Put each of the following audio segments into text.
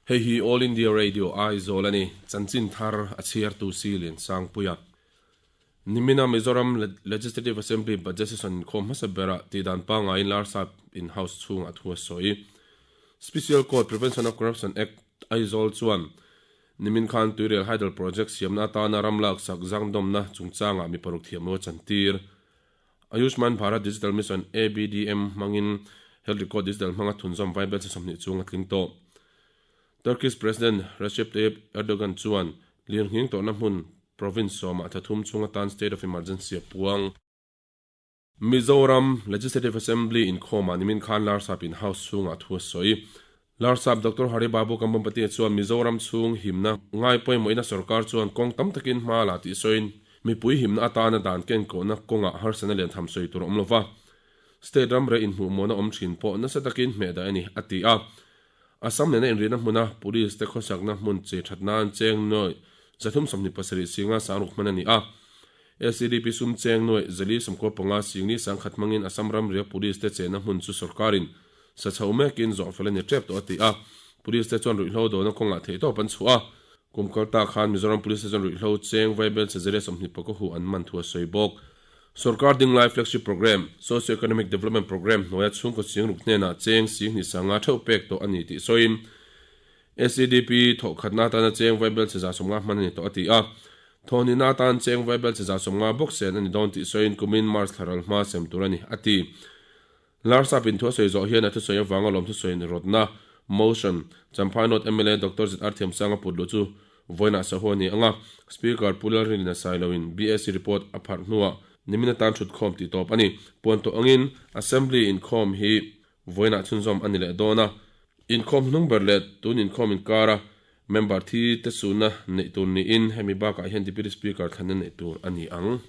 Hei hi All India Radio Aizawl a ni, chanchin thar a chhiartu si Liansangpuia. Nimina Mizoram Legislative Assembly Budget Session inkhawm hmasa berah tihdan pangaiin Larsap in House chhungah thu a sawi. Special Court Prevention of Corruption Act Aizawl chuan nimin khan Tuirial Hydel Project siamna atana ram laksak zangdawmna chungchangah mi paruk thiamlo a chantir. Ayushman Bharat Digital Mission, ABDM, hmangin Health Record Digital hmanga thunzawm Vaibel chi 20 chung a tling tawh. Turkish President Recep Tayyip Erdogan chuan lirnghing tawhna hmun province sawmah thla thum chung atan state of emergency a puang. Mizoram Legislative Assembly inkhawmah nimin khan Larsap in House chhungah thu a sawi. Larsap Doctor Hari Babu Kambhampati chuan Mizoram chhung himna ngai pawimawhina sorkar chuan kawng tam takin hma la tih sawiin mipui himna atana dan kenkawhna kawngah harsatna lian tham sawi tur a awm lova, state ram reh inhmuhmawhna awm thin pawh nasa takin hmeh dah a ni, a ti a. Assam nena inrihna hmuna police te khawsakna hmun che that nan cheng nuaih 327 singa sangruk hman a ni a. SEDP sum cheng nuaih 495 singni sangkhat hmangin Assam ramria police te chenna hmun chu sorkarin Sa chho mekin zawh fel a ni tep tawh a ti a, Police te chuan ruihhlo dawhna kawngah theihtawp an chhuah a, kum kal ta khan Mizoram Police te chuan ruihhlo cheng vaibel Caesarea 20 hu an man thu a sawi bawk. Sorkar dinglai Flagship Programme, Socio Economic Development Programme hnuaia chhungkaw ching ruk hnenah cheng 10,000 sanga theuh pek tawh a ni tih sawiin SEDP thawhkhatna atana cheng vaibel 150 hman a ni tawh a ti a, thawhnihna atan cheng vaibel 150 bawk sen a ni dawn tih sawiin kumin March thla ral hma sem tur a ni a ti. Larsap in thu a sawi zawh hian a thusawi avanga lawm thusawiin rawtna, motion, Champhai North mla Doctor ZR Thiamsanga put luh chu vawiinah sahu a ni ang a, Speaker Pu Lalrinlina Sailoin BAC report a pharh hnuah nimin atan thutkhawm tih tawp a ni. Puan tawh angin Assembly inkhawm hi vawiinah chhunzawm a ni leh dawn a, inkhawm hnung ber leh tun inkhawm inkara member thi te suhna neih tur niin hemi bakah hian Deputy Speaker thlanna neih tur a ni ang.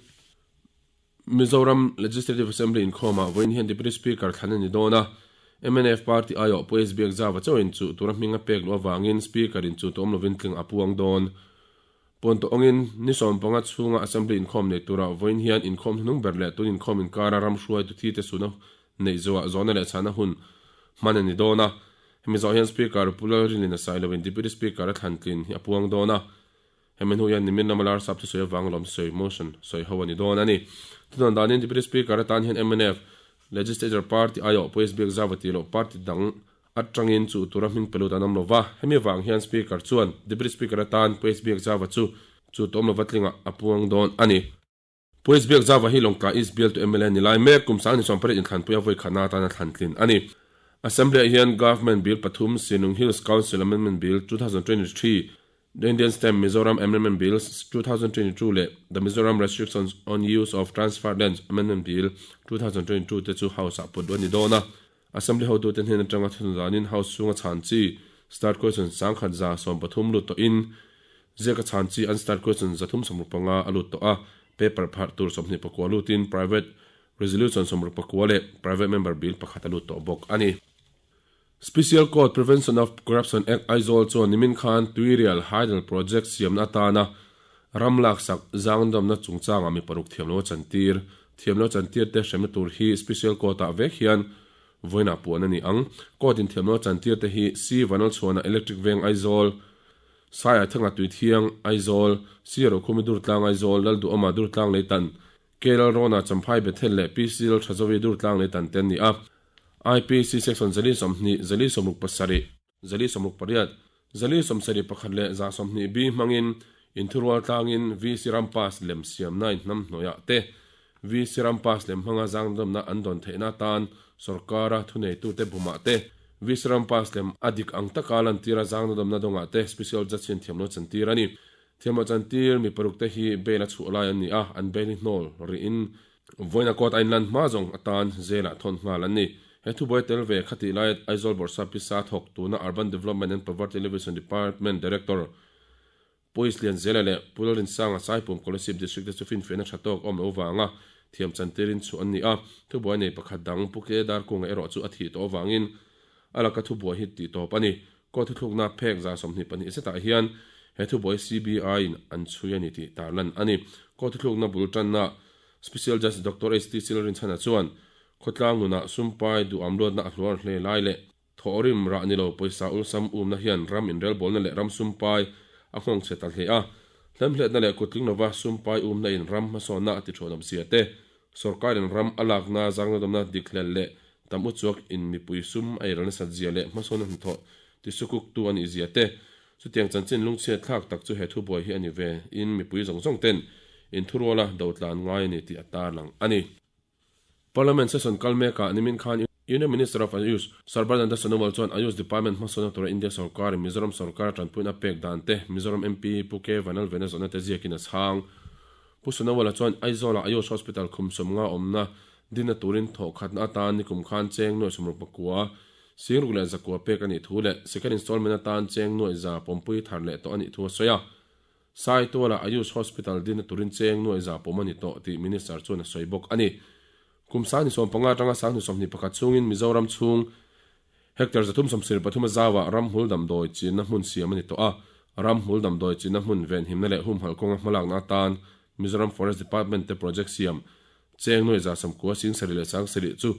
Mizoram Legislative Assembly inkhawmah vawiin hian Deputy Speaker thlan a ni dawn a, mnf party aiawh Pu SB Exava chauhin chuh tura hming a pek luh avangin Speaker in chuh tawm lovin tling a puang dawn. Puan tawh awngin ni 15 chhunga Assembly inkhawm nei tura vawiin hian inkhawm hnuhnung ber leh tun inkhawm inkara ram hruaitu thi te suhna neih zawhah zawhna leh chhahna hun hman a ni dawn a. Hemi zawh hian Speaker Pu Lalrinlina Sailoin Deputy Speaker a thlan tlin hi a puang dawn a. Hemi hnu hian nimin lama lar sap thusawi avanga lawm sawi, motion, sawi ho a ni dawn a ni. Thunawn danin Deputy Speaker atan hian mnf Legislature Party aiawh Pu SB Xavier tih loh party dang atangin chuh tura hming pe lut an awm lo va. Hemi avang hian Speaker chuan Deputy Speaker atan Pu SB Xavier chu chuh tawm lova tlingah a puang dawn a ni. Pu SB Xavier hi Lawngtlai East bialtu mla ni lai mek kum 2018 inthlanpui a vawi khatna atana thlan tlin a ni. Assembly-ah hian Government Bill pathum, Sinung Hills Council Amendment Bill, 2023, The Indian Stamp, Mizoram, Amendment Bill, 2022 leh The Mizoram Restrictions on Use of Transferred Lands Amendment Bill, 2022 te chu House-ah put duh a ni dawn a. Assembly hotute hnen atanga thunun danin House chhunga chhan chi Start Question 1113 lut tawhin ziaka chhan chi Unstart Question 365 a lut tawh a, paper pharh tur 29 lutin Private Resolution 64 leh Private Member Bill pakhat a lut tawh bawk a ni. Special Court Prevention of Corruption Act Aizawl chuan nimin khan Tuirial Hydel Project siamna atana ram laksak zangdawmna chungchangah mi paruk thiamlo a chantir. Thiamlo chantir te hremna tur hi Special Court ah vek hian vawiinah puan a ni ang. Court in thiamlo chantir te hi C Vanlalchhuana Electric Veng Aizawl, Saia Thanga Tuithiang Aizawl, C Rokhumi Durtlang Aizawl, Lalduhawma Durtlang Leitan, K Lalrawna Champhai Bethel leh PC Lalthazovi Durtlang Leitan te an ni a. IPC Section 120, 167, 168, 171 leh 120 B hmangin inthurual tlangin VC Rampas lem siamna inhnam hnuaiah te VC Rampas lem hmanga zangdawmna an dawn theihna atan sawrkara thuneitute bumah te VC Rampas lem a dik ang taka lantira zangdawmna dawngah te Special Judge hian thiamlo chantir a ni. Thiamlo chantir mi paruk te hi bail a chhuah lai an ni a, an bail hi hnawl rihin Vawiina court a inlan hma zawng atan zelah thawn nghal an ni. He thubuai tel ve khatih lai Aizawl Bawrhsap Pisa thawk tuna Urban Development and Poverty Alleviation Department Director Pu Islian Zela leh Pu Lalrinsanga Saipum Kolasib District te chu finfiahna tha tawk awm lo vanga thiam chantirin chhuah an ni a. Thubuai nei pakhat dang Pu Ke Darkunga erawh chu a thih tawh avangin a laka thubuai hi tih tawp a ni. Court thuthlukna phek 22 zetah hian he thubuai CBI in an chhui a ni tih tarlan a ni. Court thuthlukna bul tanna Special Judge Doctor HT Chilrinchhana chuan khawtlang nunah sumpai duham luatna a hluar hle lai leh. Thawhrim rah ni lo pawisa awlsam umna hian ram inrelbawlna leh ram sumpai a nghawng chhe ta hle a. Hlemhletna leh kutling lova sumpai umna in ram hmasawnna a ti thuanawm zia te, sawrkarin ram a lakna zangnadawmna dik hlel leh tam uchuak in mipui sum a eiral nasat zia leh hmasawnna hnathawh tisukuktu a nih zia te, chutiang chanchin lungchhiat thlak tak chu he thubuai hi a ni ve in mipui zawng zawng ten inthuruala dotlan ngai a ni tih a tarlang a ni. Parliament session kal mekah nimin khan Union Minister of Ayush, Sarbananda Sonowal chuan Ayush Department hmasawnna tura India sawrkarin Mizoram sawrkara tanpuina pek dan te Mizoram MP Pu K Vanlalvena zawhna te ziakin a chhang. Pu Sonowal-a chuan Aizawl-ah Ayush Hospital khum sawmnga awmna dinna turin thawhkhatna atan nikum khan cheng nuaih sawmruk pakua, singruk leh zakua pek a nih thu leh second installment atan cheng nuaih za pawmpui thar leh tawh a nih thu a sawi a. Saituala Ayush Hospital dinna turin cheng nuaih za pawm a ni tawh tih Minister chuan a sawi bawk a ni. Kum 2015 atanga 2021 chhungin Mizoram chhung hectare 373 a zauah ramhmul damdawi chinna hmun siam a ni tawh a, ramhmul damdawi chinna hmun venhimna leh humhalh kawnga hmalakna atan Mizoram Forest Department te project siam cheng nuaih za sawmkua singsarih leh sangsarih chu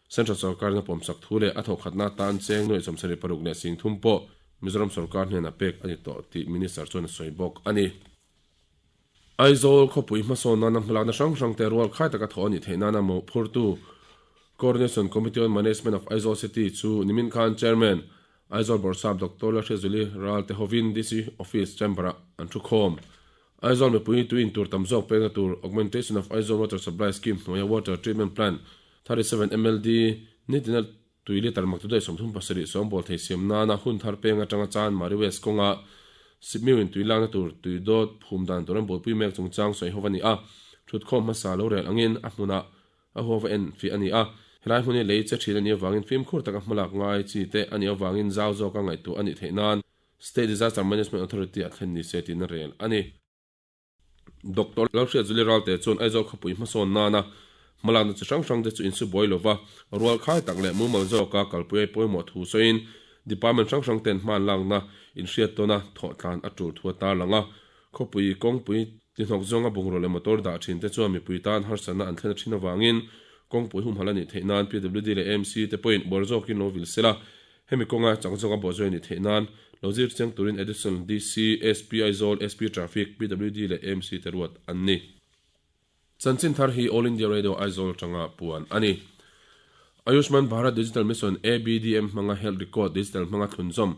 Central sawrkarin a pawmsak thu leh a thawhkhatna atan cheng nuaih 76 leh 30 pawh Mizoram sawrkar hnenah pek a ni tawh tih Minister chuan a sawi bawk a ni. Aizawl khawpui hmasawn nana hmalakna hrang hrang te rual khai taka thawh a nih theih nana mawhphurtu Coordination Committee on Management of Aizawl City chu nimin khan Chairman Aizawl Bawrhsap Doctor Lalhriatzuali Ralte hovin DC Office Chamber-ah an thu khawm. Aizawl mipui tui intur tam zawk pekna tur Augmentation of Aizawl Water Supply Scheme hnuaia Water Treatment Plant 37 MLD nitina tui litre mak tudaih 37 sawmbawl thei siam nana hun thar peng atanga chan Mari West kawnga Sipmiu in tui lakna tur tui dawt phum dan tur an buaipui mek chungchang sawi ho a ni a, thutkhawm hmasa lo rel angin a hmunah a huava en fiah a ni a. Helai hmun hi lei che thin a nih avangin fimkhur taka hmalak ngai chi te a nih avangin zau zawka ngaihtuah a nih theih nan State Disaster Management Authority ah thlen ni se tiin a rel a ni. Doctor Lalhriatzuali Ralte chuan Aizawl khawpui hmasawn nana hmalakna chi hrang hrang te chu insu buai lova rual khai tak leh mumal zawka kalpui ai pawimawh thu sawiin department hrang hrang ten hman lakna inhriat tawna thawhtlan a tul thu a tarlang a. Khawpui kawngpui tihnawk zawnga bungraw leh motor dah thin te chuan mipui tan harsatna an thlen a thin avangin kawngpui humhalh a nih theih nan PWD leh AMC te pawhin uar zawkin lo vil sela Hemi kawnga chak zawka bawhzawih a nih theih nan lo zir chiang turin Additional DC, SP Aizawl, SP Traffic, PWD leh AMC te ruat an ni. Chanchin thar hi All India Radio Aizawl atanga puan a ni. Ayushman Bharat Digital Mission, ABDM, hmanga health record digital hmanga thlunzawm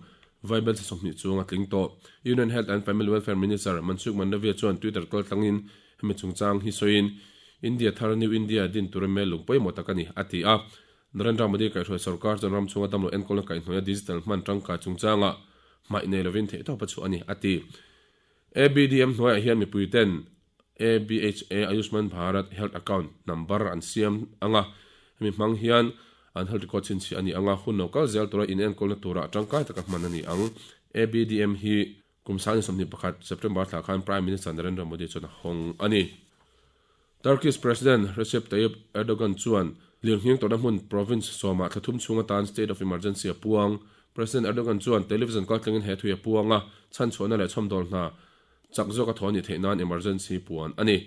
vaibel chi 20 chuang a tling tawh. Union Health and Family Welfare Minister Mansukh Mandaviya chuan Twitter kaltlangin hemi chungchang hi sawiin, India thar New India din tura mel lung pawimawh tak a ni, a ti a. Narendra Modi kaihhruai sawrkar chuan ram chhunga damlo enkawlna kaihhnawih a digital hman tangkai chungchangah hmaih nei lovin theihtawp a chhuah a ni, a ti. ABDM hnuaiah hian mipuiten ABHA, Ayushman Bharat Health Account, number an siam ang a, hemi hmang hian an health record chhinchhiah a ni ang a, hun lo kal zel tura inenkawlna turah tangkai taka hman a ni ang. ABDM hi Kum 2021 September thla khan Prime Minister Narendra Modi chuan a hawng a ni. Turkish President Recep Tayyip Erdogan chuan lirnghing tawrhna hmun province sawmah thla thum chhung atan state of emergency a puang. President Erdogan chuan television kaltlangin he thui a puang a, chhanchhuahna leh chhawmdawl hna chak zawka thaw a nih theih nan emergency puan a ni.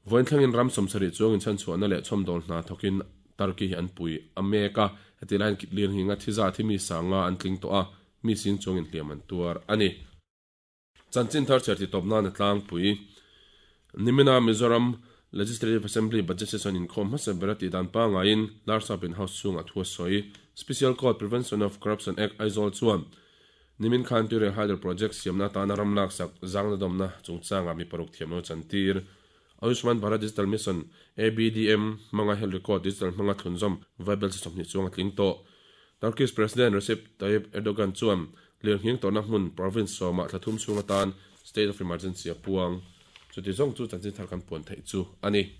Vawiin thlengin ram 70 chuangin chhanchhuahna leh chhawmdawl hna thawkin Turkey hi an pui a mek a, heti laiin lirnghinga thi zat hi mi sanga an tling tawh a, Mi sing chuangin hliam an tuar a ni. Chanchin thar chher titawp nan a tlangpui. Nimina Mizoram Legislative Assembly Budget Session inkhawm hmasa ber a tih dan pangaiin Larsapin House chhungah thu a sawi. Special Court Prevention of Corruption Act Aizawl chuan nimin khan Tuirial Hydel Project siamna atana ram laksak zangna dawmna chungchangah mi paruk thiam lo chantir. Ayushman Bharat Digital Mission, ABDM, hmanga health record digital hmanga thlunzawm vaibel chi 20 chuang a tling tawh. Turkish President Recep Tayyip Erdogan chuan lirnghing tawrhna hmun province sawmah thla thum chhung atan state of emergency a puang. Chuti zawng chu chanchin thar kan puan theih chu a ni.